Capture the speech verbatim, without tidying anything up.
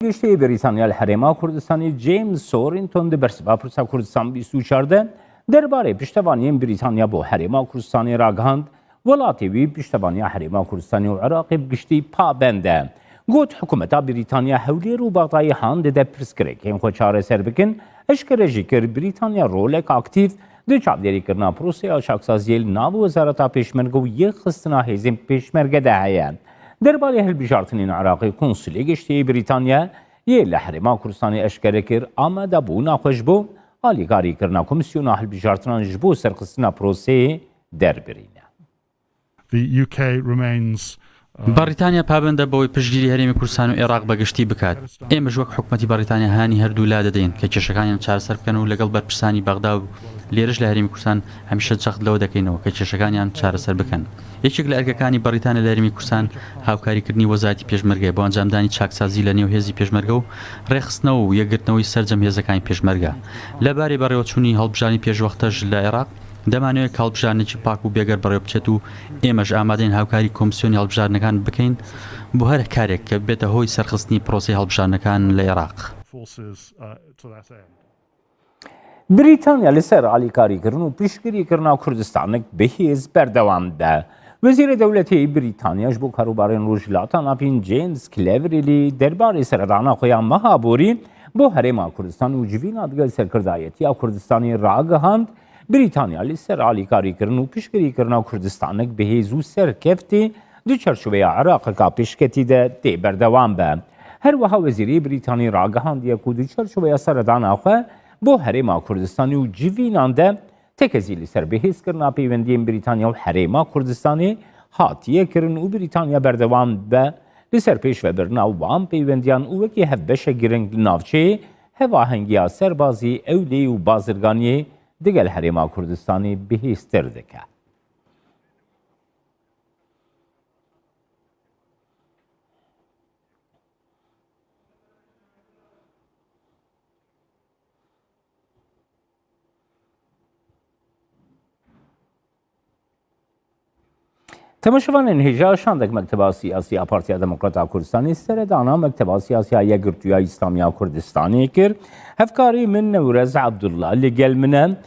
Giştî Brîtanya li Herêma Kurdistanê James Sorenton di bersiva Pirsa Kurdistan bîst û çar de derbarê piştevaniyên Brîtanya bo Herêma Kurdistanê ragihand, welatê wî piştevaniya Herêma Kurdistanê û Iraqê bi giştî pabend e. Got, hikûmeta Brîtanya Hewlêr û Bexdayê han dide pirsgirêkên xwe çareser bikin, eşkere jî kir Brîtanya rolek aktîf di çavdêrîkirina proseya çaksaziyê li nav Wezareta Pêşmerge û yêxistina hêzên Pêşmerge de heye. Derbarê hilbijartinên Iraqê Konsulê Giştî yê Brîtanya yê li Herêma Kurdistanê eşkere kir, amadebûna xwe ji bo alîkarîkirina Komîsyona Hilbijartinan ji bo serxistina proseyê derbirîne. The U K remains, uh, بەریتانیا پابەندە بەوەی پشتگیری هەرێمی کوردستان و عێراق بە گشتی بکات. ئێمەش وەک حکومەتی بەریتانیا هانی هەردوو لا دەدەین کە کێشەکانیان چارەسەر بکەن و لەگەڵ بەرپرسانی بەغدا و لێرەش لە هەرێمی کوردستان هەمیشە جەخت لەوە دەکەینەوە کە کێشەکانیان چارەسەر بکەن. یەکێک لە ئەرکەکانی بەریتانیا لە هەرێمی کوردستان هاوکاریکردنی وەزارەتی پێشمەرگەیە بۆ ئەنجامدانی چاکسازی لە نێو هێزی پێشمەرگە و ڕێخستنەوە و یەکگرتنەوەی سەرجەم هێزەکانی پێشمەرگە. لە بارەی بەڕێوەچوونی هەڵبژاردنی پێشوەختەش لە عێراق، دەمانەوێت کە هەڵبژاردنێکی پاک و بێگەر بەڕێوە بچێت و ئێمەش ئامادەین هاوکاری کۆمسیۆنی هەڵبژاردنەکان بکەین بۆ هەر کارێک کە بێتە هۆی سەرخستنی پرۆسەی هەڵبژاردنەکان لە عێراق. Forces, uh, to that end. بریتانیا لەسەر ئالیکاریکردن و پشتگیریکردنا کوردستانێک بەهێز بەردەوام دە. وەزیرە دەولەتی بریتانیا ji bo karûbarên Rojhilata Navîn James Cleverly derbarê seredana xwe ya meha borî bo Herêma Kurdistan û civîna digel serkirdayetiya Kurdistanê ragihand, Brîtanya li ser alîkarîkirin û piştgirîkirina Kurdistanek bi hêz û serkeftî di çarçoveya Iraqeka pêşketî de tê berdewam be. Her wiha Wezîrê Brîtanî ragihandiye ku di çarçoveya seredana xwe bo Herêma Kurdistanê û civînan de tekezî li ser bihêzkirina peywendiyên Brîtanya û Herêma Kurdistanê hatiye kirin û Brîtanya berdewam dibe li ser pêşvebirina wan peywendiyan û wekî hevbeşek giring li navçeyê hevahengiya serbazî, ewleyî û bazirganiyê digel Herêma Kurdistanê bihêztir dike. Temaşevanên hêja, şandek Mekteba Siyasî ya Partiya Demokrata Kurdistanê seredana Mekteba Siyasî ya Yekgirtûya Îslamiya Kurdistanê kir. Hevkarê min Newrez Abdullah li gel min e.